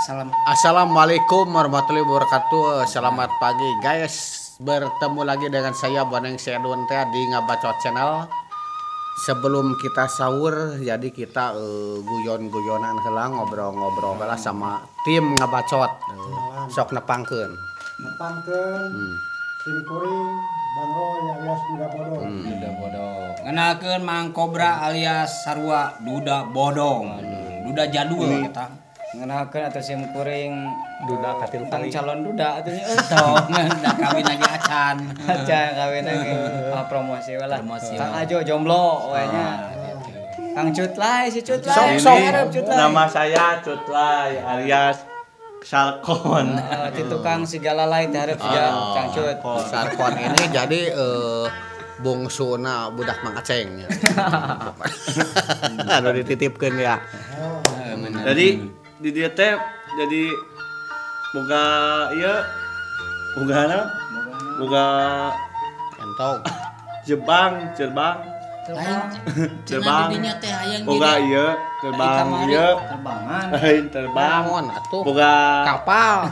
Assalamualaikum warahmatullahi wabarakatuh. Selamat pagi guys. Bertemu lagi dengan saya Boneng Sedun teh di Ngabacot Channel. Sebelum kita sahur, jadi kita guyon-guyonan heula, ngobrol-ngobrol heula sama tim Ngabacot. Sok nepangkeun. Nepangkeun. Tim kuring Bang Roy alias Duda Bodong. Duda Bodong. Ngenalkeun Mang Kobra alias Sarua Duda Bodong. Duda jadul eta. Ngenalkeun atuh sim kuring duda katil tentang calon duda atuh nya tong da kawin lagi acan. Acan kawin lagi. Promosi we lah. Kang Ajo jomblo we nya. Kang Cutlay si Cutlay. Sok sok. Nama saya Cutlay alias Sarkon. Ti tukang segala lain teh hareup siga Kang Cut. Sarkon ini jadi bungsuna budak Mang Aceng ya. Anu dititipkeun ya. Jadi di dia teh jadi boga ieu boga naon? Boga entog. Jebang, cerbang. Terbang. Boga ieu terbang ieu terbangan. Lain terbang. Naon atuh? Boga kapal.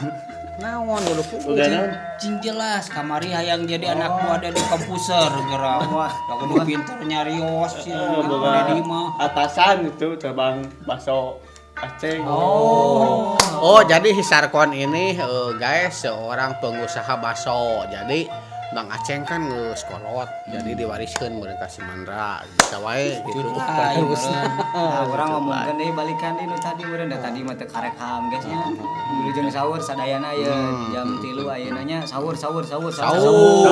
Naon dulu boga naon? Cing jelas kamari hayang jadi anak buah dari komputer geura. Da kudu pinter nyarios sih. Boga atasan itu terbang bakso Aceng. Oh, jadi si Sarkon ini guys seorang pengusaha bakso. Jadi Bang Aceng kan geus kolot, jadi diwariskeun meureun ka si Mandra. Bisa wae gitu. Nah, urang ngomongkeun deui balikan deui nu tadi meureun da tadi mah teu karekam guys nya. Wilujeng sahur sadayana ye jam 3 ayeuna nya sahur sahur sahur sahur sahur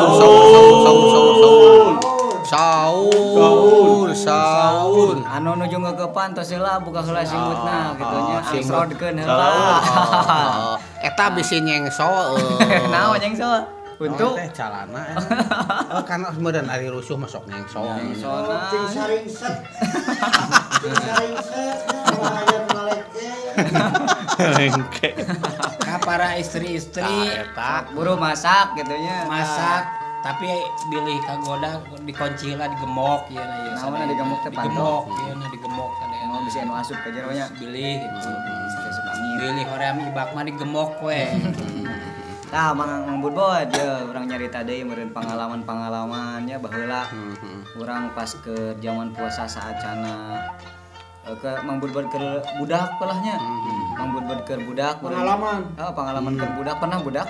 sahur sahur. Sahur sahur. Anu nuju ngeukepan tos heula buka heula singutna kitu nya angsrodkeun heula. Eta bisi nyengso. Naon nyengso? Untuk teh calana. Oh kan meureun ari rusuh masuk nyengso. Nyengsona. Cing saringset. Cing saringset aya nu ngaleke. Lengke. Ka para istri-istri eta buru masak kitu nya. Masak tapi bilih kagoda dikunci lah digemok ieu na ieu. Naon digemok teh panto. Digemok ieu na digemok sadayana. Oh bisi anu asup ka jero nya. Bilih bisa asup angin. Bilih hoream ibak mah digemok we. Tah Mang Budbod ye urang nyarita deui meureun pengalaman-pengalamannya baheula. Urang pas ke zaman puasa saacana ke Mang Budbod keur budak lah nya. Mang Budbod keur budak pengalaman. Oh, pengalaman keur budak pernah budak?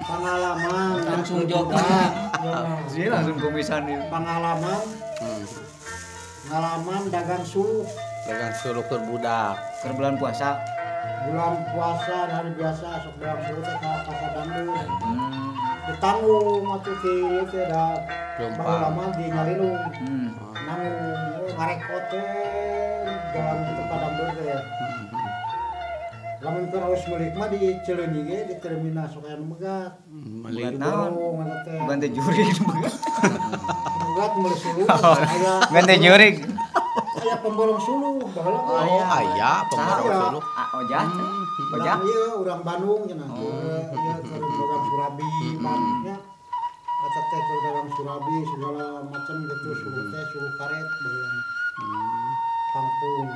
Pengalaman langsung joga. Sih langsung kumisan ieu. Pengalaman. Pengalaman dagang suluh. Dagang suluh keur budak. Keur bulan puasa. Bulan puasa hari biasa sok dagang suluh teh ka pasar Bandung. Ditanggung atuh ti ieu teh da baheula mah di Nyalindung. Nanggung ngarekot teh jalan itu ka Bandung teh. Lamun keur alus meulik mah di Cileunyi ge di terminal sok aya nu megat. Meuli naon? Bukan teh jurig megat. Megat meuli suluh aya. Bukan teh jurig. Aya pemborong suluh baheula. Oh, aya pemborong suluh. Ojak. Ojak. Ieu urang Bandung cenah. Ieu keur dagang surabi nya. Eta teh keur dagang surabi segala macam gitu suluh teh suluh karet baheula. Kampung.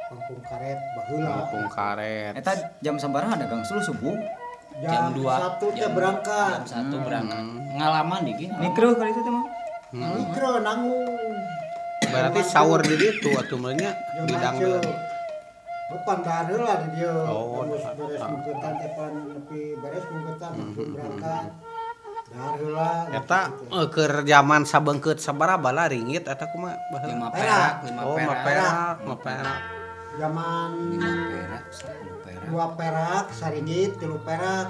Kampung karet baheula. Kampung karet. Eta jam sabaraha dagang suluh subuh? Jam 2 teh berangkat. Jam 1 berangkat. Ngalaman dikit. Mikro kali itu teh mah. Mikro nanggung. Berarti sahur di ditu atuh meureun nya di dangdeur. Bukan dahar heula di dieu. Terus beres mungketan teh pan nepi beres mungketan berangkat. Dahar heula. Eta keur jaman sabeungkeut sabaraha bala ringgit eta kumaha baheula? 5 perak, 5 perak. Oh, 5 perak, 5 perak. Zaman 5 perak, 10 perak. 2 perak, saringgit, 3 perak.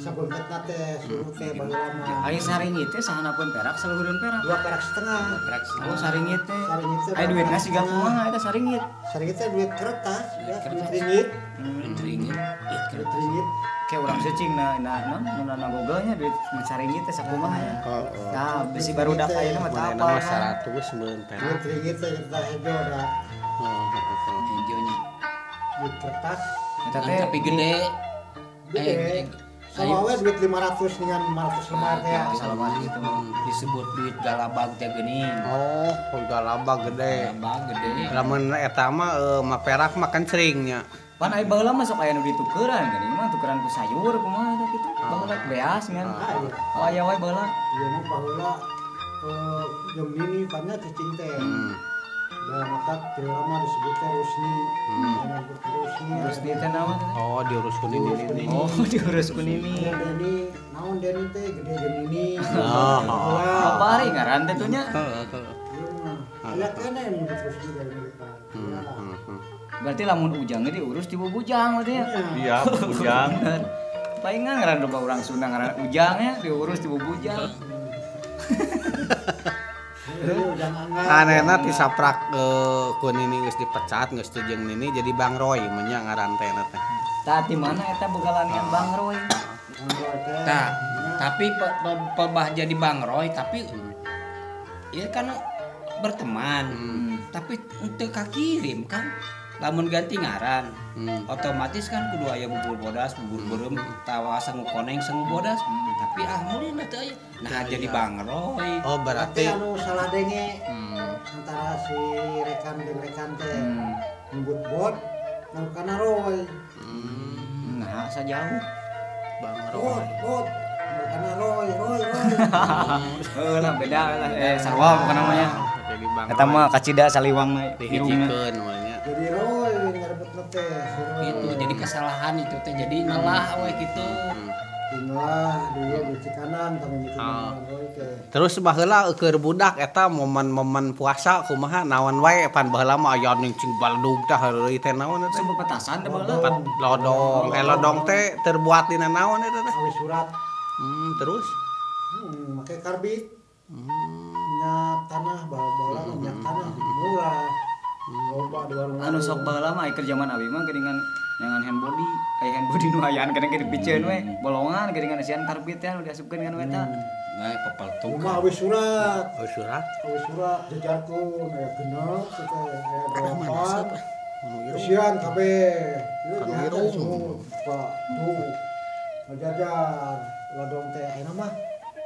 Sabeungkeutna teh suluh teh baheula mah. Ari saringgit teh sahanapeun perak saluhureun perak? 2 perak setengah. 2 perak setengah. Oh, saringgit teh. Saringgit teh. Aya duitna siga kumaha eta saringgit? Saringgit teh duit kertas, ya, duit ringgit. Duit ringgit, duit ringgit. Kayak urang searching na na na na Google nya duit saringgit teh sakumaha ya. Tah bisi barudak ayeuna mah teu Manehna apa. mah 100 meureun perak. Duit ringgit teh kita hejo da. Hejo nya. Duit kertas. Eta teh tapi gede. Gede. Sama we duit 500 dengan 500 lembar teh. Salamar gitu. Disebut duit galabag teh geuning. Oh, galabag gede. Galabag gede. Lamun eta mah mah perak mah kan ceringnya. Pan aya baheula mah sok aya nu ditukeran geuning mah tukeran ku sayur kumaha teh kitu. Baheula beas ngan. Oh aya wae baheula. Ieu mah baheula jeung nini pan nya cicing teh. Nah, maka teu lama disebut teh Rusni. Rusni. Rusni teh naon teh? Oh, diurus ku nini. Oh, diurus ku nini. Deni, naon Deni teh gede jeung nini. Oh, apa ari ngaran teh tuh nya? Heeh. Aya keneh nyebut Rusni dari mereka. Berarti lamun ujangnya diurus di bubujang berarti ya? Iya, bubujang. Palingan ngaran loba urang Sunda ngaran ujangnya diurus di bubujang. Anehna tisaprak ku nini geus dipecat geus teu jeung nini jadi Bang Roy menya ngaran teh teh. Tah di mana eta bogalan Bang Roy? Tah, tapi pebah jadi Bang Roy tapi ieu kan berteman. Tapi teu kakirim kan. Lamun ganti ngaran, otomatis kan kudu aya bubur bodas, bubur beureum, tawa sangu koneng, sangu bodas. Tapi alhamdulillah teu aya. Nah, jadi Bang Roy. Oh, berarti anu salah denge antara si rekan jeung rekan teh. Nyebut bot, nu kana Roy. Nah, sajauh. Bang Roy. Bot, bot, nu kana Roy, Roy, Roy. Heuh lah beda lah sarua bukan namanya. Jadi Bang. Eta mah kacida saliwang dihijikeun we nya. Jadi Roy ngarebut teh. Itu jadi kesalahan itu teh jadi ngelah we kitu. Ngelah dulu di kanan kami mikir Roy teh. Terus baheula keur budak eta momen-momen puasa kumaha naon wae pan baheula mah aya ning cing baledug tah heureuy teh naon eta. Sumber petasan teh baheula. Lodong, lodong teh terbuat dina naon eta teh? Awi surat. Terus make karbit. Minyak tanah baheula minyak tanah murah. Loba di warung. Anu sok baheula mah keur jaman abi mah geuningan nyangan hand body, aya hand body nu ayaan kadang ge dipiceun we, bolongan geuningan esian karbit teh anu diasupkeun kan we eta. Nah, pepeltung. Kumaha awi surat. Awi surat. Awi surat jejarkeun aya genep teh aya delapan. Esian kabeh. Ieu irung. Pak, tuh. Ngajajar lodong teh ayeuna mah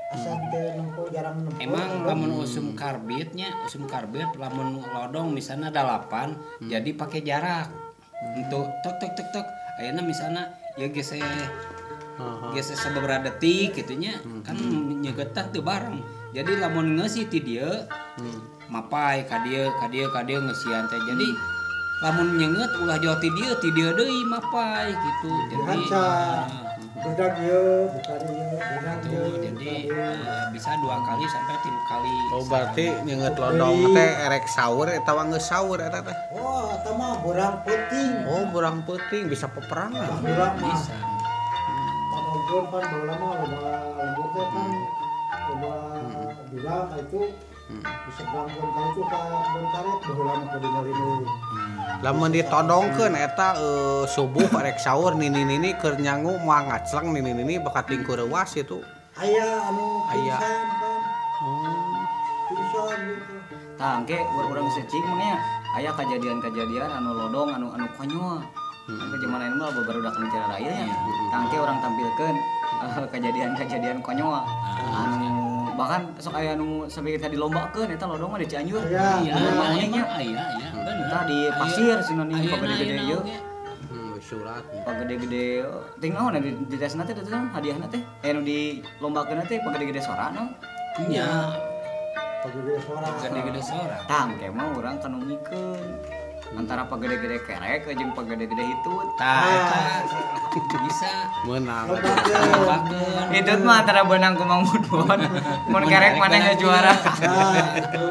asa teh nempo jarang nempo. Emang lamun usum karbitnya, usum karbit lamun lodong misalnya 8 jadi pakai jarak. Untuk tok tok tok tok ayeuna misalnya ya geseh geseh sababaraha detik kitu nya kan nyegetah teu bareng. Jadi lamun ngeusi ti dieu mapai ka dieu ka dieu ka dieu ngeusian teh. Jadi lamun nyeungeut ulah jauh ti dieu deui mapai gitu. Jadi bedak ieu, bukan ieu, bedak ieu. Jadi bisa 2 kali sampai 3 kali. Oh, berarti nyeungeut lodong teh erek sahur eta mah geus sahur eta teh. Oh, eta mah borang peuting. Oh, borang peuting bisa peperangan. Bisa. Panonton pan baheula mah loba lembur teh kan loba bilang ka itu diseberangkeun ka itu ka kebon karet baheula mah kudu ngalinung. Lamun ditodongkeun eta subuh rek sahur nini-nini keur nyangu moal ngacleng nini-nini bakat tingku reuas itu. Aya anu pingsan kan. Pingsan gitu. Tah engke urang secing mah nya aya kajadian-kajadian anu lodong anu anu konyol. Kan ke zaman ayeuna mah barudak nu cara raya nya. Tah engke urang tampilkeun kejadian-kejadian konyol. Anu bahkan sok aya nu sampai kita dilombakeun eta lodong mah di Cianjur. Iya, aya aya bener. Tah di pasir sinonim pagede-gede ieu. Surat. Pagede-gede ting naon di tesna teh teh hadiahna teh anu dilombakeun teh pagede-gede sora naon? Nya. Pagede sora. Pagede-gede sora. Tah engke mah urang kanungikeun. Antara pagede-gede kerek jeung pagede-gede hitut. Tah eta bisa meunang. Hitut mah antara beunang ku Mang Budbon. Mun kerek manehna juara. Nah, itu.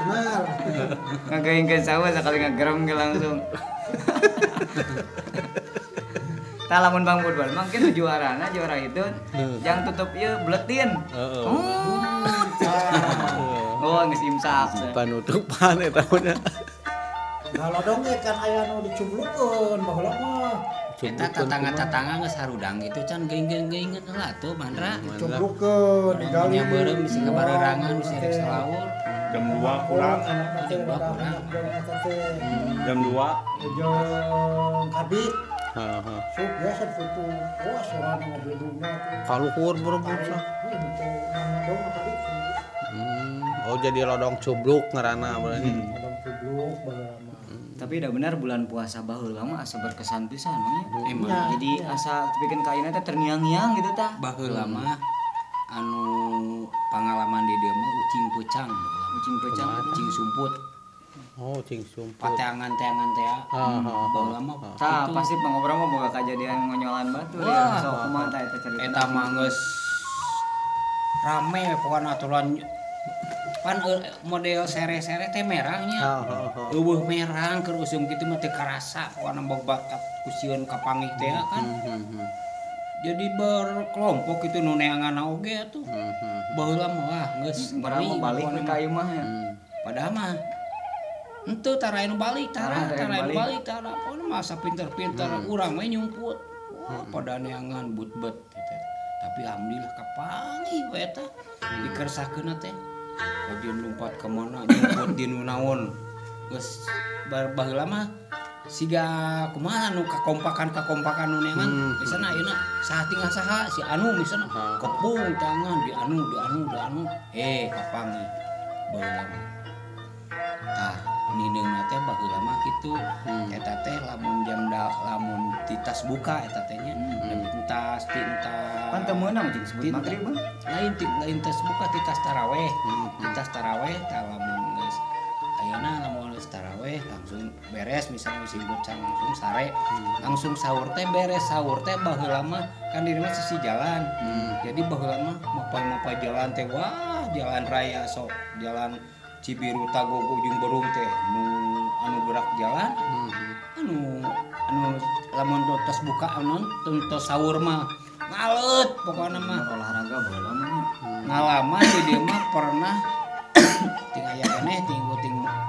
Benar. Ngagaingkeun sawah sakali ngagerem ge langsung. Tah lamun Bang Budbon mah engke juarana juara hitut. Jang tutup ieu bletin. Heeh. Oh, geus imsak. Panutupan eta mah. Nah, lodong ge kan aya nu dicublukeun baheula mah. Eta tatangga-tatangga geus harudang gitu can geuing-geuingeun heula atuh Mandra. Dicublukeun digali. Nya beureum bisi kabarerangan bisi rek salawur. Jam 2 kurang. Jam 2 kurang. Jam 2. Jeung karbit. Heeh. Sok biasa ditutup. Oh, sorana ngabledugna tuh. Kaluhur beureum sah. Lodong karbit. Oh, jadi lodong cubluk ngaranna berarti. Lodong cubluk baheula mah. Tapi udah benar bulan puasa baheula mah asa berkesan pisan nya. Jadi asa bikin ka ayeuna teh terngiang-ngiang gitu tah. Baheula mah anu pangalaman di dieu mah ucing peucang. Ucing peucang, ucing sumput. Oh, ucing sumput. Pateangan-teangan teh. Baheula mah tah pasti pangobrol mah boga kajadian ngonyolan batur ya. Sok kumaha tah eta carita. Eta mah geus rame pokona aturan pan model sere-sere teh merangnya. Eueuh merang keur usum kitu mah teu karasa pokona bakat ku sieun kapanggih teh kan. Jadi berkelompok itu nu neangan oge atuh. Baheula mah wah geus ngeri balik ka imah nya. Padahal mah henteu tara anu balik tara anu balik tara pokona masa pinter-pinter urang we nyumput. Wah pada neangan but-bet gitu. Tapi alhamdulillah kapanggih we eta dikersakeun teh. Kajian lompat ke mana nyumput di nu naon. Geus baheula mah siga kumaha nu kakompakan nu neangan misalna ayeuna saha tinggal saha si anu misalna kepung tangan di anu di anu di anu kapanggih baheula mah. Tah nineungna teh baheula mah kitu eta teh lamun jam lamun ti tas buka eta teh nya tas ti entas pan teu meunang jeung sebut magrib mah lain tas buka ti tas taraweh ti tas taraweh tah lamun geus ayeuna lamun geus taraweh langsung beres misalnya using bocang langsung sare langsung sahur teh beres sahur teh baheula mah kan di mah sisi jalan jadi baheula mah mapay-mapay jalan teh wah jalan raya sok jalan Cibiru Tagogo jeung Berung teh nu anu gerak jalan anu anu lamun tos buka anu tos sahur mah ngaleut pokona mah olahraga baheula mah ngalaman di dieu mah pernah ting aya keneh ting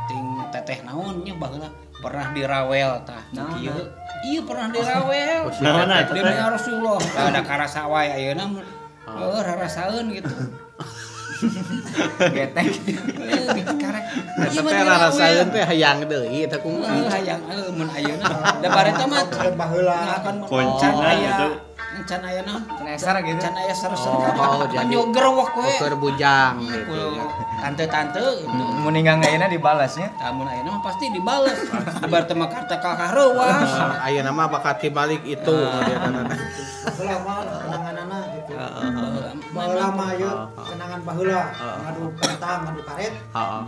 ting teteh naon nya baheula pernah dirawel tah kieu ieu pernah dirawel demi Rasulullah da karasa wae ayeuna heuh rarasaeun gitu. Getek. Karek. Eta teh rarasaeun teh hayang deui eta kumaha? Hayang mun ayeuna. Da bareta mah baheula. Kuncina gitu. Encan aya naon? Can aya gitu. Can aya ser-ser. Oh, jadi gerewok we. Keur bujang gitu. Tante-tante gitu. Mun ninggang ayeuna dibalasnya. Tah mun ayeuna mah pasti dibales. Bareta mah karta kakah reuas. Ayeuna mah bakal tibalik itu dia tante. Selama kenanganana gitu. Baheula mah ieu kenangan baheula ngadu kentang, ngadu karet. Heeh.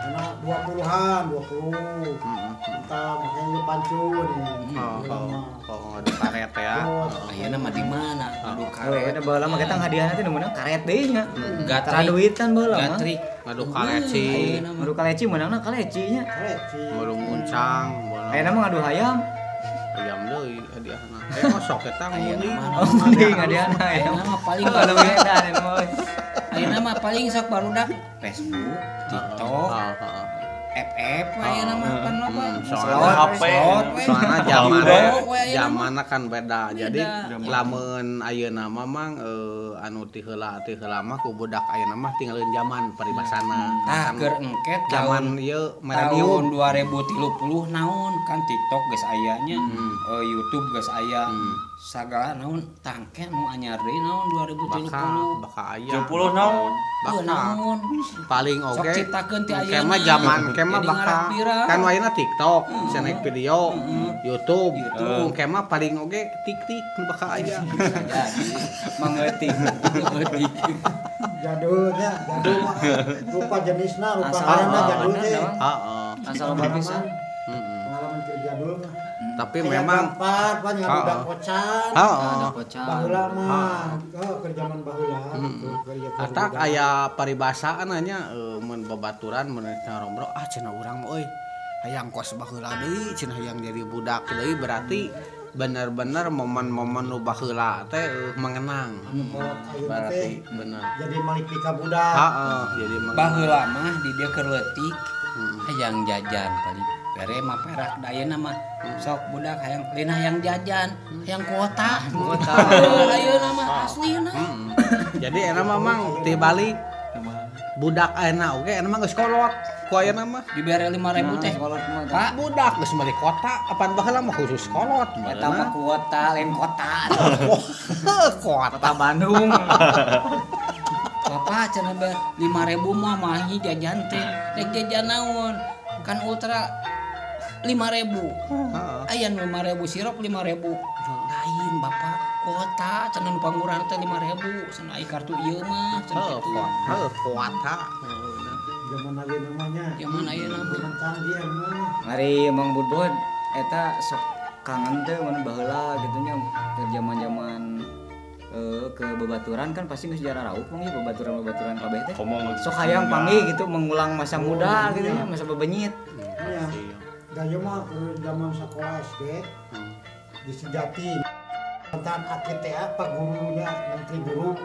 Karena 20-an, 20. Kentang makanya ieu pancun. Oh, ngadu karet ya. Ayeuna mah di mana ngadu karet? Heeh, baheula mah kita hadiahna teh nu meunang karet deui nya. Tara duitan baheula mah. Gatrik ngadu kaleci. Ngadu kaleci meunangna kaleci nya. Kaleci. Belum muncang. Ayeuna mah ngadu hayam. Hayam deui hadiahna. Sok eta muni. Muni hadiahna ayeuna mah paling beda ayeuna mah. Ayeuna mah paling sok barudak Facebook, TikTok, FF ayeuna mah kan loba. Soalna HP, soalna zamanna kan beda. Jadi lamun ayeuna mah mang anu ti heula mah ku budak ayeuna mah tinggalin zaman paribasana. Tah keur engket zaman ieu milenium tahun 2030 naon kan TikTok geus aya nya, YouTube geus aya. Sagala naon tangke nu anyar deui naon 2030 bakal aya. 70 naon? Bakal paling oge. Sok ciptakeun ti ayeuna. Kema zaman kema bakal kan ayeuna TikTok bisa naik video, YouTube, kema paling oge tik-tik nu bakal aya. Jadi mangerti. Jadul nya, jadul mah rupa jenisna, rupa ngaranna jadul teh. Heeh. Asal loba pisan. Pengalaman keur jadul mah. Tapi memang pan ngabudak kocan. Heeh. Baheula mah, keur zaman baheula gitu. Atak aya paribasaan nya mun babaturan mun ngarombro ah cenah urang mah euy hayang kos baheula deui cenah hayang jadi budak deui berarti bener-bener momen-momen nu baheula teh mengenang. Berarti bener. Jadi malik pika budak. Heeh, jadi baheula mah di dieu keur leutik hayang jajan paling bere mah perak da ayeuna mah sok budak hayang lain hayang jajan hayang kuota. Kuota. Ayeuna mah aslina. Jadi enak mah mang ti balik budak ayeuna oge enak mah geus kolot. Ku ayeuna mah dibere 5000 teh. Pak budak geus meuli kota apan baheula mah khusus kolot. Eta mah kuota lain kota. Kota Bandung. Bapak cenah 5000 mah mahi jajan teh. Rek jajan naon? Kan ultra 5.000. Aya nu 5.000 sirup 5.000. Lain bapak kuota cenah nu pangmurahna teh 5.000 cenah ai kartu ieu mah cenah kitu. Heuh kuota. Zaman ayeuna mah nya. Zaman ayeuna mah canggih mah. Mari Mang Budbud eta sok kangen teh mun baheula kitu nya keur zaman-zaman ke babaturan kan pasti geus jarang raup mah babaturan-babaturan kabeh teh. Sok hayang panggih gitu mengulang masa muda gitu nya, masa bebenyit. Iya. Da ieu mah keur zaman sekolah SD di Sejati. Mantan AKTA Pak gurunya menteri guru.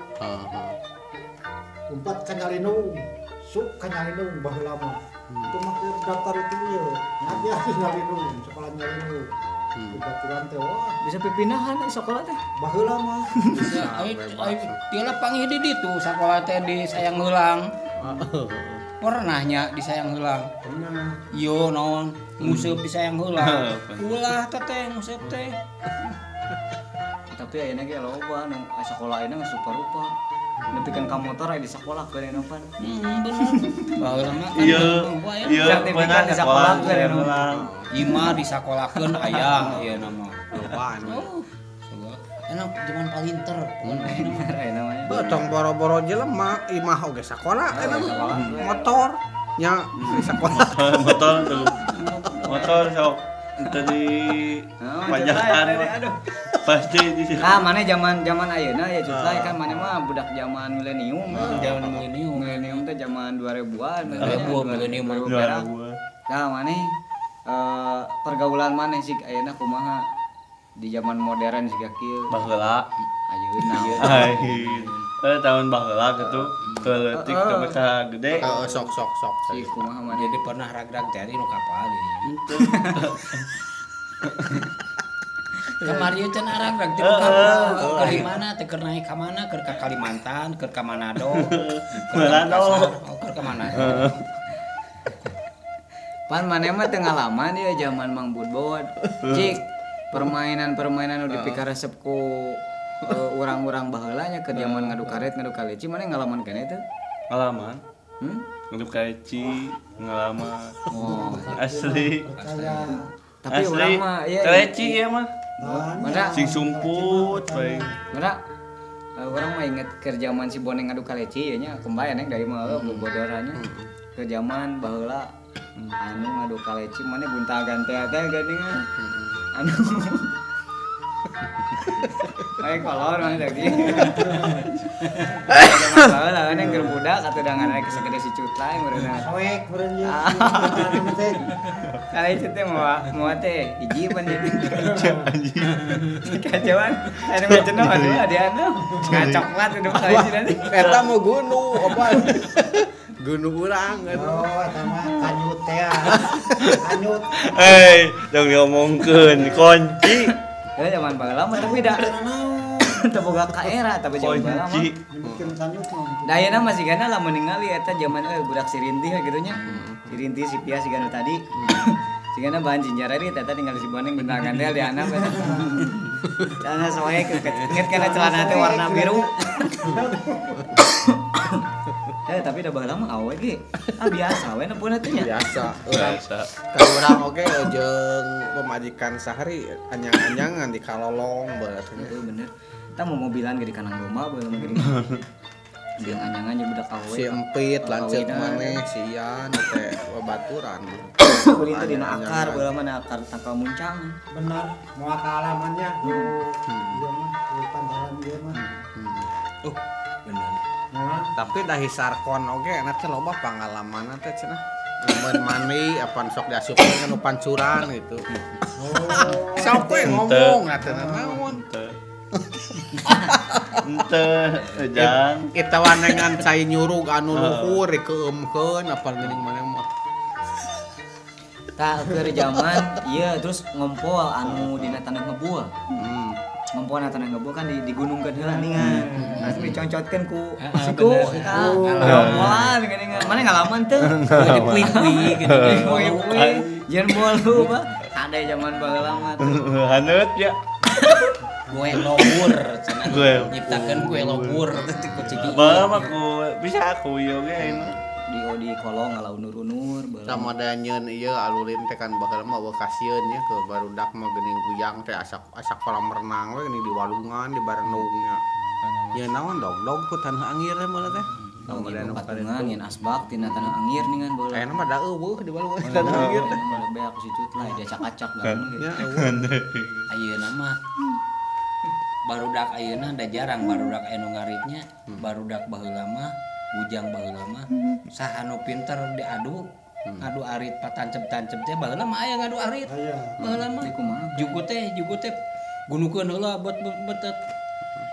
Umpat ka Nyalindung, sup ka Nyalindung baheula mah. Itu mah keur daftar itu ieu. Ngabia di Nyalindung, sekolah Nyalindung. Babaturan teh wah bisa pipindahan sekolah teh. Baheula mah. Bisa ai tiala panggih di ditu sakola teh di Sayang Heulang. Pernah nya di Sayang Heulang. Pernah. Yo naon nguseup di Sayang Heulang. Ulah teh teh nguseup teh. Tapi ayeuna ge loba nu sakola ayeuna geus rupa-rupa. Nepikeun ka motor aya di sakola keur anu pan. Bener. Baheula mah kan Iya, pernah di sakola keur anu. Imah disakolakeun aya ieu nama. Lobaan. Oh. Enak zaman palinter. Ayeuna mah. Heuh tong boro-boro jelema imah oge sakola eta mah. Motor nya di sakola. Motor tuh. Motor sok tadi pajakan. Pasti di sini. Nah, mana zaman-zaman ayeuna ya Cutlay kan mana mah budak zaman milenium. Zaman milenium. Milenium teh zaman 2000-an. 2000 milenium 2000. Nah, mana pergaulan mana sih ayeuna kumaha di zaman modern siga kieu. Baheula. Ayeuna. Ayeuna. Tahun baheula gitu. Keleutik sampai ka gede. Heeh, sok sok sok. Si kumaha mana jadi pernah ragrag teh nu kapal dirinya. Kamari can aragrag teh kapal. Keur di mana teh keur naik ka mana? Keur ka Kalimantan, keur ka Manado. Manado. Oh, keur ka Manado. Pan maneh mah teu ngalaman ya zaman Mang Budbod. Cik, permainan-permainan nu dipikaresep ku urang-urang baheula nya keur zaman ngadu karet, ngadu kaleci maneh ngalaman keneh teu? Ngalaman. Ngadu kaleci, ngalaman. Oh, asli. Tapi urang mah ieu kaleci ieu mah. Mana sing sumput bae. Mana urang mah inget keur zaman si Boneng ngadu kaleci ieu nya kembali neng dari mah bobodorannya. Keur zaman baheula anu ngadu kaleci mana gonta-ganti teh geuningan. Anu Baik kolor mana tadi. Zaman baheula neng keur budak atuh dangan rek segede si Cutlay meureunna. Soek meureun ieu. Kaleci teh moal teh hiji pan jadi. Kacauan anu mah cenah aduh adi anu. Ngacoklat udah kaleci nanti. Eta mau gunu apa? Gunu urang eta. Oh, eta mah kanyut teh. Kanyut. Hei, jangan diomongkeun kunci. Ya zaman baheula mah tapi da teu boga ka era tapi zaman baheula mah. Da ayeuna mah sigana lamun ningali eta zaman budak si Rintih kitu nya. Si Rintih si Pia sigana tadi. Sigana bahan jinjarari eta tinggal si Boneng bentangan teh di anak eta. Celana soek inget kana celana teh warna biru. Tapi da baheula mah awe ge. Ah biasa we nepuna teh nya. Biasa. Biasa. Ka urang oge jeung pamajikan sahari anyang-anyangan di kalolong berarti. Heeh bener. Tah mau mobilan ge di kanang domba baheula mah geuning. Jeung anyangan jeung budak awe. Si Empit lanceuk maneh si Ian teh babaturan. Ulin teh dina akar baheula mah akar tangkal muncang. Bener, moal kaalamannya. Ieu mah pantaran ieu mah. Bener. Tapi dahi sarkon oge enak teh loba pangalamanna teh cenah. Mun mandi apan sok diasupkeun ka nu pancuran gitu. Oh. Sok we ngomong atuh naon. Henteu, jang. Eta wanengan cai nyurug anu luhur dikeumkeun apan geuning maneh mah. Tah keur zaman ieu terus ngompol anu dina tanah ngebul. Ngompol na tanah ngebul kan digunungkeun heula ningan. Terus diconcotkeun ku siku. Ngompolan geuningan. Mana ngalaman teu? Dipuih-puih gitu. Dipuih-puih. Jeung bolu mah ada zaman baheula mah. Haneut ya. Kue lobur cenah. Nyiptakeun kue lobur teh ku ciki. Baheula mah ku bisa aku ieu ge ayeuna. di kolong ngala unur-unur baheula. Sama da nyeun ieu alulin teh kan baheula mah eueuh kasieun nya ke barudak mah geuning kujang teh asak kolam renang we geuning di walungan di barenungnya. Nyeun naon dog-dog ku tanah angir teh baheula teh. Kemudian patungan nyen asbak tina tanah angir ningan baheula. Ayeuna mah da eueuh di walungan tanah angir teh. Baheula beak ku si Cut lah diacak-acak kan gitu. Ayeuna mah barudak ayeuna da jarang barudak anu ngaritnya, barudak baheula mah, bujang baheula mah saha nu pinter diadu, ngadu arit patancep-tancep teh baheula mah aya ngadu arit. Baheula mah jugu teh gunukeun heula bet.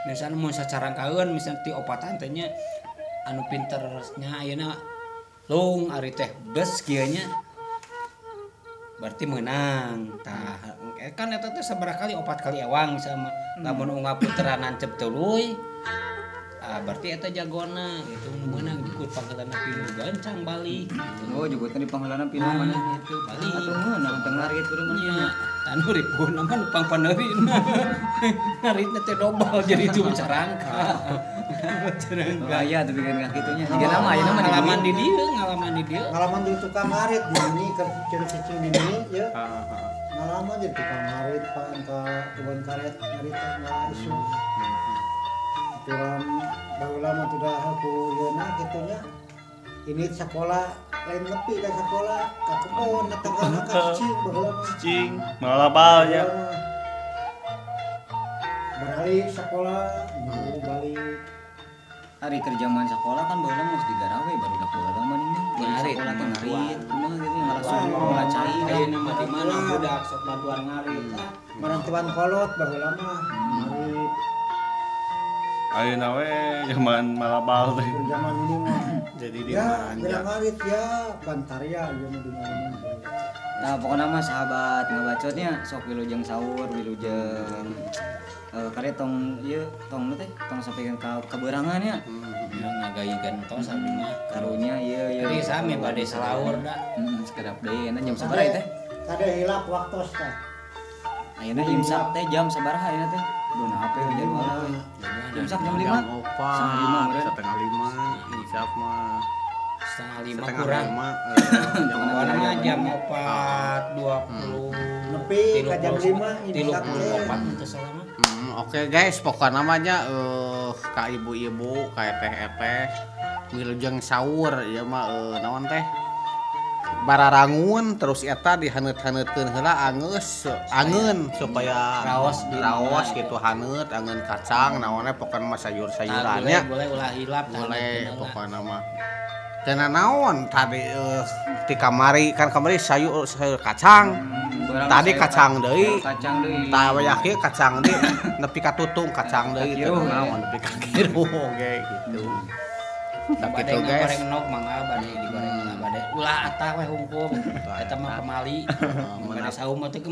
Misalna mun sacarangkaeun misalna ti opatan teh nya anu pinternya ayeuna lung arit teh bes kieu nya. Berarti menang. Tah kan eta teh sabaraha kali opat kali ewang sama lamun unggal putera nancep tuluy. Ah berarti eta jagona gitu nu meunang jukut pangheulana pinuh gancang balik gitu. Oh jukutna di pangheulana pinuh mana gitu balik. Atuh meunang teu ngarit kudu mah. Tanu ripuna mah nu pangpaneurina. Ngaritna teh dobel jadi itu carangka. Carangka. Oh iya teu bikin ka kitunya. Jiga nama ayeuna mah ngalaman di dieu, ngalaman di dieu. Ngalaman di tukang ngarit di ini keur cicing di ini ya. Ngalaman jadi tukang ngarit pan ka kebon karet ngarit nggak isu. Aturan baheula mah sudah aku yeuna kitu nya. Ini sekolah lain nepi ka sekolah ka kebon tetangga ka cicing baheula mah. Cicing, malabal nya. Beralih sekolah, baru balik. Hari kerjaman sekolah kan baheula mah geus digarawe barudak baheula mah nih. Ngarit, sekolah teh ngarit, kumaha gitu ngalasun ngala cai. Ayeuna mah di mana budak sok bantuan ngarit. Marantuan kolot baheula mah ngarit. Ayeuna we zaman malabal teh. Zaman ini mah. Jadi di ya, ngarit ya, bantarya ieu mah di mana. Nah, pokokna mah sahabat ngabacotnya sok wilujeng sahur, wilujeng kare tong ieu tong teh tong sampekeun ka kaberangan nya. Ngagayigan tos abdi mah. Karunya ieu ieu. Jadi sami bade salaur da. Heeh, sekedap deui ayeuna jam sabaraha ieu teh? Kade hilap waktos tah. Ayeuna imsak teh jam sabaraha ayeuna teh? Duh, nah HP jadwalna we. Imsak jam 5. Jam 4, setengah 5 imsak mah. Setengah 5 kurang. Jam mah jam 4.20. Nepi ka jam 5 imsak teh. 34 teu salah mah. Oke guys, pokoknya namanya ka ibu-ibu, ka eteh-eteh wilujeng sahur ieu mah naon teh? Bararangun terus eta dihaneut-haneutkeun heula angeus angeun supaya raos raos gitu haneut angeun kacang naonnya pokokna mah sayur-sayurannya. Boleh ulah hilap boleh pokokna mah. Teu naon tadi ti kamari kan kamari sayur sayur kacang. Tadi kacang deui. Kacang deui. Tah wayah kieu kacang deui nepi ka tutung kacang deui teu naon nepi ka kiruh oge gitu. Tah kitu guys. Goreng nog mangga bade digoreng bade ulah atah we hungkul eta mah pemali. Bade saum mah teu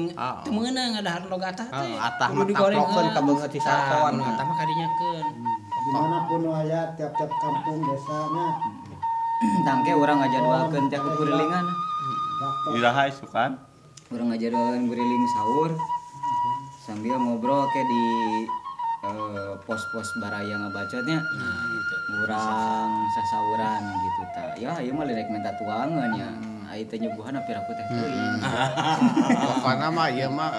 meunang ngadahar nog atah teh. Atah mah taplokeun ka beungeut ti sarkon. Atah mah kadinyakeun. Di mana pun aya tiap-tiap kampung desanya. Tangke urang ngajadwalkeun teh kurilingan. Iraha isukan. Urang ngajadwalkeun guriling sahur sambil ngobrol ke di pos-pos baraya ngabacotnya. Nah, gitu. Urang sasauran gitu ta. Ya ieu mah lirek minta tuangan nya. Ai teh nyuguhan piraku teh teuing. Pokona mah ieu mah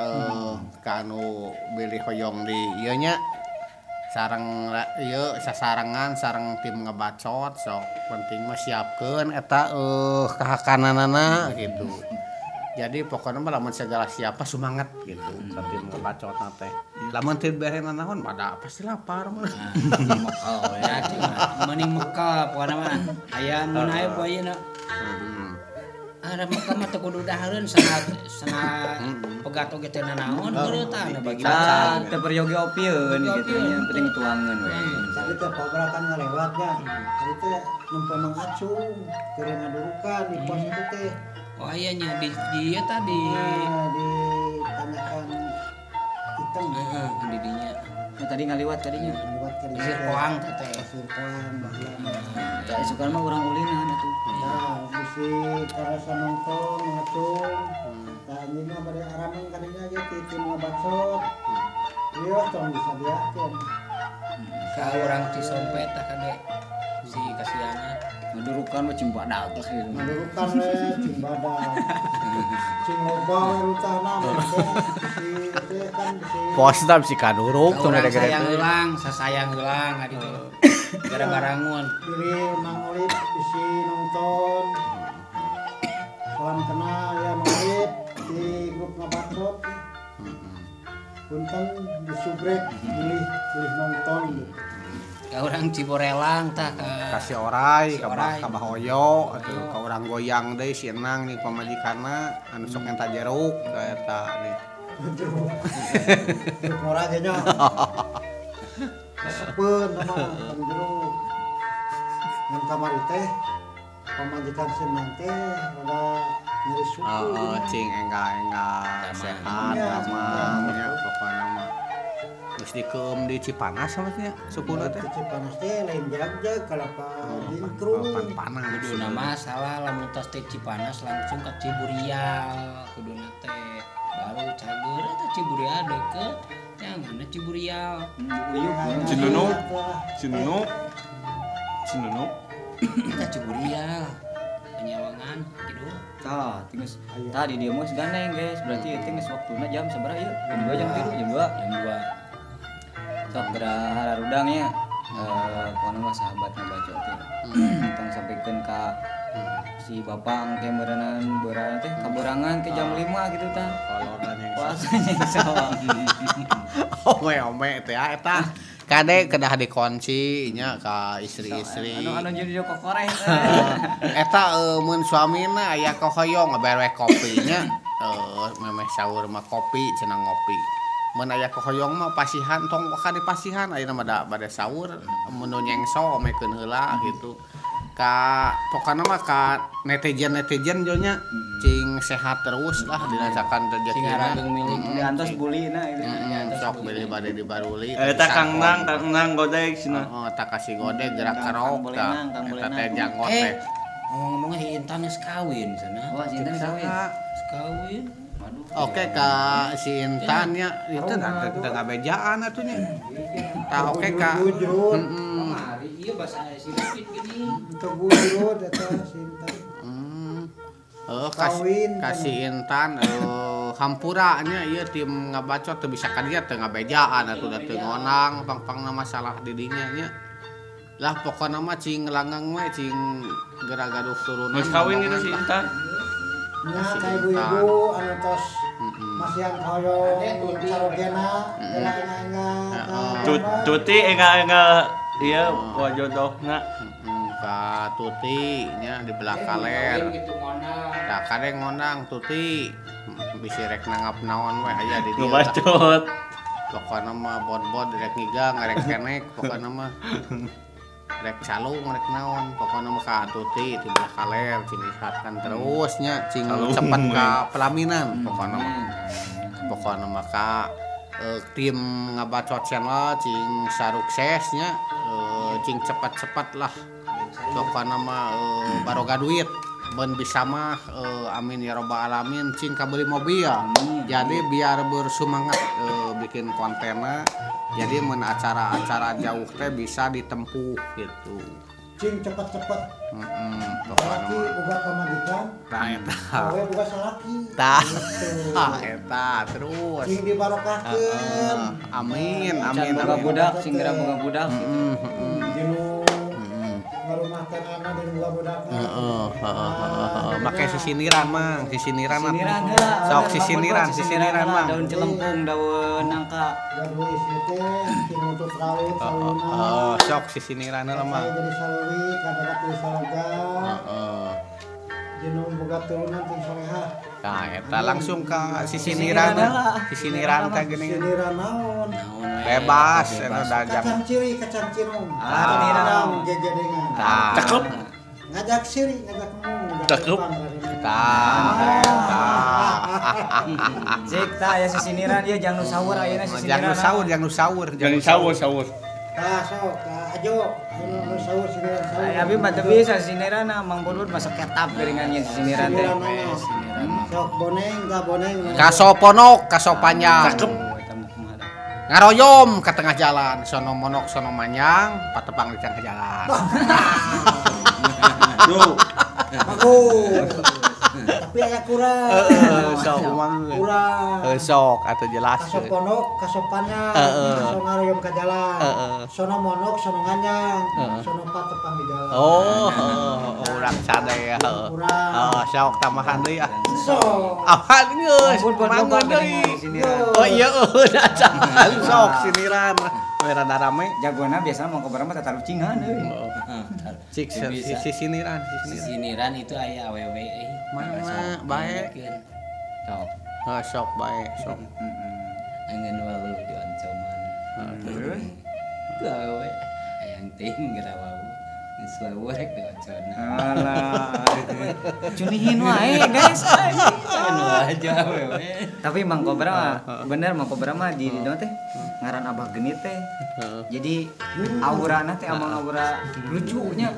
ka anu bilih hoyong di ieu nya sareng ieu sasarengan sareng tim ngebacot sok penting mah siapkeun eta kahakananana gitu. Jadi pokoknya mah lamun segala siapa semangat gitu ka tim ngebacotna teh. Lamun teu berena naon mah da pasti lapar mah. Mekal ya mending mekal pokona mah aya mun aya poe ayeuna. Ada mekal mah teu kudu dahareun sana pegat oge teu nanaon heureut tah bagi baca teu peryogi opieun gitu nya penting tuangeun we. Tadi teh pabrakan ngalewat nya. Tadi teh nempo Mang Acung keur ngadurukan di pos itu teh. Oh iya nya di ieu tadi di tandakan hitam. Heeh, di dinya. Nu tadi ngaliwat tadinya. Ngaliwat ka Pasir Koang teh teh. Pasir Koang baheula. Tah isukan mah urang ulinan atuh. Tah bisi karasa nongton Mang Acung. Tah anjeunna bade arameng ka dinya ge ti tim ngabacot. Ieu tong disadiakeun. Ka urang Cisompet tah kade si kasiana. Ngadurukan mah cing badag lah gitu. Ngadurukan we cing badag. Cing loba we rutahna si teh kan si posna si kaduruk tuh urang sayang heulang, sasayang heulang ka ditu. Gara barangun. Diri Mang Olip bisi nonton. Salam kenal ya Mang Olip di grup ngabacot. Punten disubrek pilih nonton gitu. Ka urang Ciborelang tah ka si Orai, ka Bah Oyo atuh ka urang goyang deui si Enang nih pamajikanna anu sok eta jeruk ka eta nih. Jeruk. Jeruk ngora ge nya. Sepeun mah jeruk. Ngan kamari teh pamajikan si Enang teh rada nyeri suku. Heeh, cing enggal-enggal sehat damang nya pokona mah. Geus dikeum di Cipanas sama nya sukuna teh. Cipanas teh lain jag-jag kalapa jingkrung. Panas. Kuduna mah salah lamun tos teh Cipanas langsung ka Ciburial. Kuduna teh baru cager eta Ciburial deukeut. Jangan Ciburial. Cinunuk. Cinunuk. Cinunuk. Eta Ciburial. Penyawangan gitu. Tah, geus tadi dia mah gandeng guys. Berarti ieu teh geus waktuna jam sabaraha ieu? Jam 2 jam 3 jam 2. Jam 2. Sok gerah harudang nya. Pokona mah sahabat ngabacot teh. Tong sampikeun ka si bapak engke meureunnan beurang teh kaberangan ke jam 5 gitu tah. Kolorna yang puasanya sawang. Ome-ome teh eta. Kade kedah dikunci nya ka istri-istri. Anu jadi kokoreh. Eta mun suamina aya kahoyong ngabere kopi nya. Memeh sahur mah kopi cenah ngopi. Mun aya kahoyong mah pasihan tong ka dipasihan ayeuna mah da bade sahur mun nu nyengso omekeun heula gitu. Ka pokona mah ka netizen-netizen jo nya cing sehat terus lah dirasakan Sing rezekina. harageng milik Diantos bulina itu. Sok bilih bade dibaruli. Eta Kang Nang, Kang Nang godeg cenah. Heeh, tak kasih godeg gerak kerok tah. Eta teh janggot teh. Ngomong-ngomong si Intan geus kawin cenah. Wah, si Intan kawin. Geus kawin. Oke ka si Intan nya itu teu ngabejaan atuh nya. Tah oke ka. Heeh. Ieu basa si Pipit gini. Teu bujurut eta si Intan. Kasih Intan hampura nya ieu tim ngabacot teu bisa ka dieu teu ngabejaan atuh da teu ngonang pang-pangna masalah di dinya nya. Lah pokona mah cing langang we cing geura gaduh turunan. Geus kawin gitu si Intan. Nya ka ibu-ibu anu tos masihan hoyong carogena enggal-enggal. Tuti enggal-enggal ieu wajodohna. Ka Tuti nya di belah kaler. Tah kade ngondang Tuti bisi rek nanggap naon we aya di dieu. Ngabacot. Pokona mah bod-bod rek ngigang rek kenek pokona mah. Rek calung rek naon pokona mah ka Tuti di belah kaler cing disehatkan terus nya cing cepet ka pelaminan pokona mah. Pokona mah ka tim ngabacot channel cing sarukses nya cing cepat-cepat lah. Pokona mah baroga duit ben bisa mah amin ya robbal alamin cing kabeli mobil. Jadi biar bersemangat bikin kontenna. Jadi mun acara-acara jauh teh bisa ditempuh gitu. Cing cepet-cepet. Heeh, salaki boga pamajikan. Tah eta. Awe boga salaki. Tah. Eta terus. Cing dibarokahkeun. Amin amin. Boga budak cing geura boga budak gitu. Jeung ngarumah tanana di boga budakna. Heeh. Make sisiniran mang, sisiniran. Sok sisiniran mang. Daun celempung, daun nangka. Gaduh istri teh cing nuntut rawit sauna. Sok sisiniran heula mang. Jadi saleuwi kadarat di salaga. Heeh. Jeung boga turunan ting solehah. Tah eta langsung ka sisiniran. Sisiniran teh geuning. Sisiniran naon? Bebas eta dajang. Kacang ciri, kacang cirung. Ah, gegedengan. Tah. Cakep. Ngajak siri, ngajak mung. Cakep. Tah eta. Cik tah aya sisiniran ieu jang nu sahur ayeuna sisiniran. Jang nu sahur, jang nu sahur, jang sahur sahur. Tah sok, tah ajo. Anu sahur sisiniran sahur. Abi mah teu bisa sisiniran Mang Budut masuk ketap geuringan sisiniran teh. Sok boneng, tah boneng. Kasoponok, kasopanjang. Cakep. Ngaroyom ke tengah jalan, sono monok sono manyang, patepang di tengah jalan. Tuh. Bagus. Tapi aya kurang. Sok mang. Kurang. Sok atuh jelas. Kasop pondok, kasopannya, sono ngaroyom ka jalan. Sono monok, sono nganyang, sono patepang di jalan. Oh, urang sade ya. Heeh, sok tambahan deui ah. Sok. Apaan geus? Mangun deui. Oh iya eueuh sok siniran. We rada rame. Jagoana biasana Mang Kobra mah tatarucingan euy. Cik si siniran, si siniran itu aya awewe euy. Mana bae. Sok. Heeh, sok bae, sok. Angeun walu di ancaman. Terus itu awewe hayang teuing geura wau. Geus wau rek di oncona. Alah. Cunihin wae guys. Anu aja awewe. Tapi Mang Kobra bener Mang Kobra mah di dieu teh ngaran Abah Genit teh. Jadi aurana teh amang aura lucunya.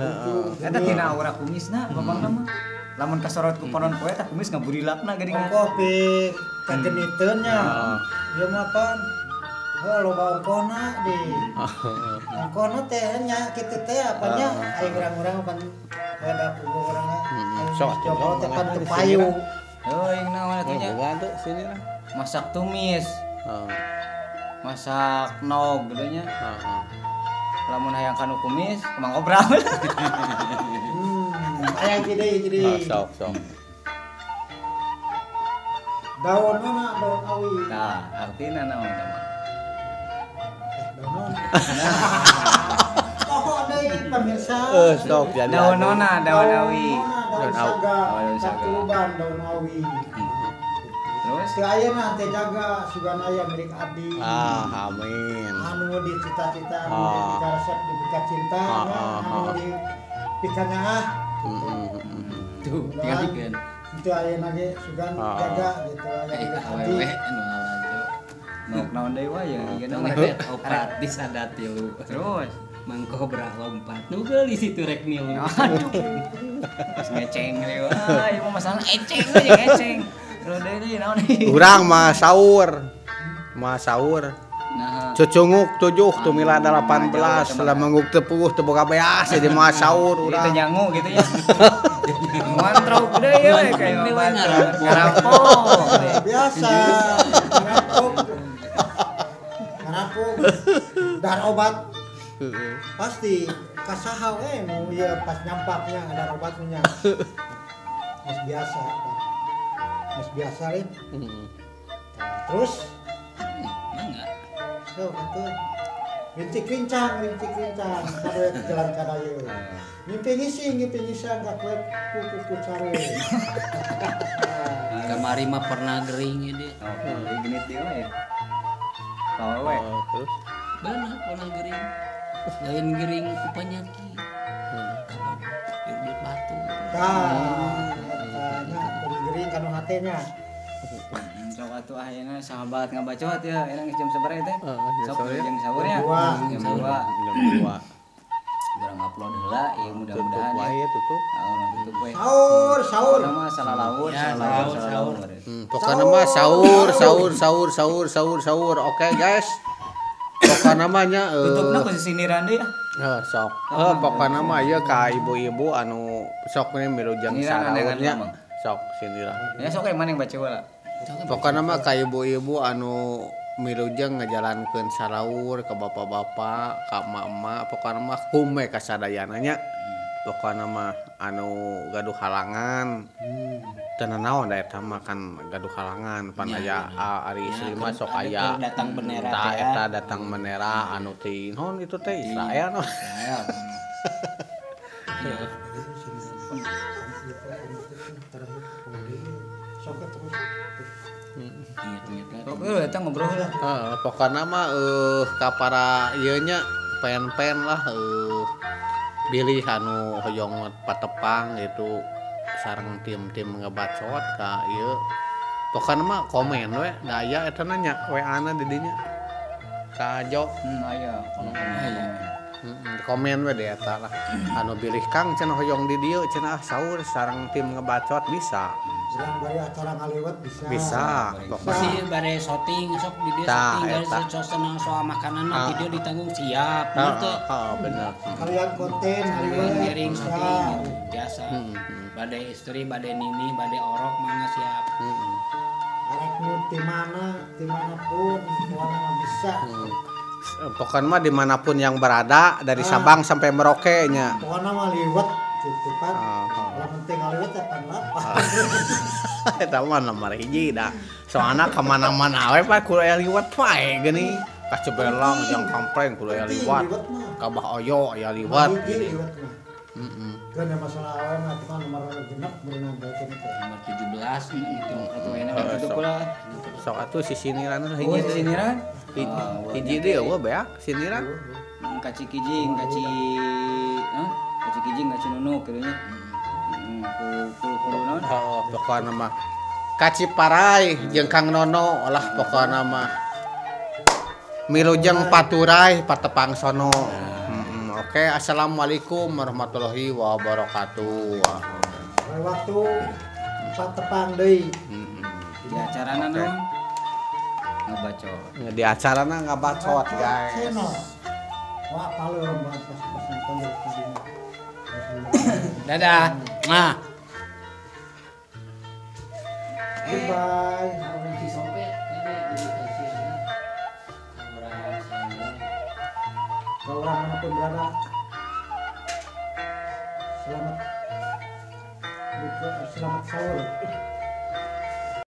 Eta tina aura kumisna babangna mah. Lamun kasorot ku panon poe tah kumis ngaburilakna geuning. Ongkoh pi kageniteun nya. Ieu mah pan heuh loba ongkohna di. Ongkohna teh nya kitu teh apanya aing urang-urang pan da puguh urangna. Sok coba teh pan teu payu. Heuh naon atuh nya. Masak tumis. Masak nog gitu nya. Lamun hayang kanu kumis, Mang Kobra. Aya jadi. Sok sok. Daun mana daun awi. Tah, artina naon tah mah? Daun naon? Oh, deui pemirsa. Sok jadi. Daun nona, daun awi. Daun saga, katuban daun awi. Terus teu ayeuna teh jaga sugan aya milik abdi. Ah, amin. Anu di cita-cita, anu di resep dibuka cinta, anu di pikanyaah. Tuh, tinggalikeun. Itu ayeuna ge sugan jaga gitu aya milik abdi. Awewe anu lalajo. Nok naon deui wae ya, ieu mah opat disadat tilu. Terus Mang Kobra lompat. Nu geulis itu rek milu. Aduh. Pas ngeceng deui wae, ieu mah masalah eceng we jeung eceng. Urang mah sahur. Mah sahur. Nah, cucunguk 7 tumila 18 lamanguk teu puguh teu boga beas jadi mah sahur urang. Itu nyangu gitu ya. Ngontrok deui we kayak ngarampok. Biasa. Ngarampok. Ngarampok. Dar obat. Pasti kasaha we nu ieu pas nyampaknya ada obatnya. Geus biasa. Geus biasa lin. Terus mangga. So atuh. Rintik rincang kadoe jalan kadaye. Ngimpi ngising, ngimpi ngisang ka kuet kuku care. Kamari mah pernah gering ieu deui. Oh, genit deui we. Kawewe. Terus bener pernah gering. Lain gering ku penyakit. Duit batu. Tah, gering kanu hatenya. Sok atuh ayeuna sahabat ngabacot ya, ayeuna geus jam sabaraha teh? Sok jam sahurnya. Jam 2. Jam 2. Urang upload heula ieu mudah-mudahan. Tutup wae tutup. Urang tutup wae. Sahur, sahur. Pokona mah salalawur, salalawur, sahur. Pokona mah sahur, sahur, sahur, sahur, sahur, sahur. Oke, guys. Pokona mah nya tutupna ku sisiniran deui ah. Heuh, sok. Heuh, pokona mah ieu ka ibu-ibu anu sok we milujeng sahurnya. Sok siniran. Ya sok yang mana yang baca heula. Pokona mah ka ibu-ibu anu milujeng ngajalankeun saraur ka bapak-bapak, ka emak-emak, pokona mah kume ka sadayana nya. Pokona mah anu gaduh halangan. Teu nanaon da eta mah kan gaduh halangan pan aya ari istri mah sok aya datang bendera teh. Eta datang bendera anu ti naon itu teh Israel. Israel. Oke, eta ngobrol lah. Heeh, pokona mah ka para ieu nya pen-pen lah bilih anu hoyong patepang gitu sareng tim-tim ngebacot ka ieu. Pokona mah komen we, da aya eta na nya WA-na di dinya. Ka Jo. Aya, kalau komen. Komen we di eta lah. Anu bilih Kang cenah hoyong di dieu cenah sahur sareng tim ngebacot bisa. Urang bari acara ngaliwet bisa. Bisa. Pokoknya bare syuting sok di dieu syuting dari senang soal makanan mah di dieu ditanggung siap. Bener teu? Heeh, bener. Kalian konten ngaliwet ngiring syuting gitu biasa. Bade istri, bade nini, bade orok mangga siap. Arek nu di mana, dimanapun, pokoknya bisa. Pokoknya mah dimanapun yang berada dari Sabang sampai Merauke nya. Pokoknya mah liwet gitu kan. Lah penting ngaliwet ya pan lapar. Eta mah nomor hiji dah. Soalna ka mana-mana we pak kudu aya liwet pae geuning. Ka Cibelang jeung Kampreng kudu aya liwat. Ka Bah Oyo aya liwat. Heeh. Kan ada masalah awe mah itu kan nomor genep berenang bae teh. Nomor 17 itu atuh enak atuh pula. Sok atuh sisiniran hiji. Oh, sisiniran? Hiji deui eueuh beak siniran. Ka Cikijing, ka Cikijing, ka Cinunuk kitu nya. Heeh, ku naon? Oh, pokona mah ka Ciparai jeung Kang Nono lah pokona mah. Milujeng Paturai Patepang sono. Oke, assalamualaikum warahmatullahi wabarakatuh. Waktu patepang deui. Di acarana naon? Ngabacot. Di acarana ngabacot, guys. Wah, paleum pas nonton dari tadinya. Dadah. Nah. Goodbye. Kalau orang manapun berada, selamat buka, selamat sahur.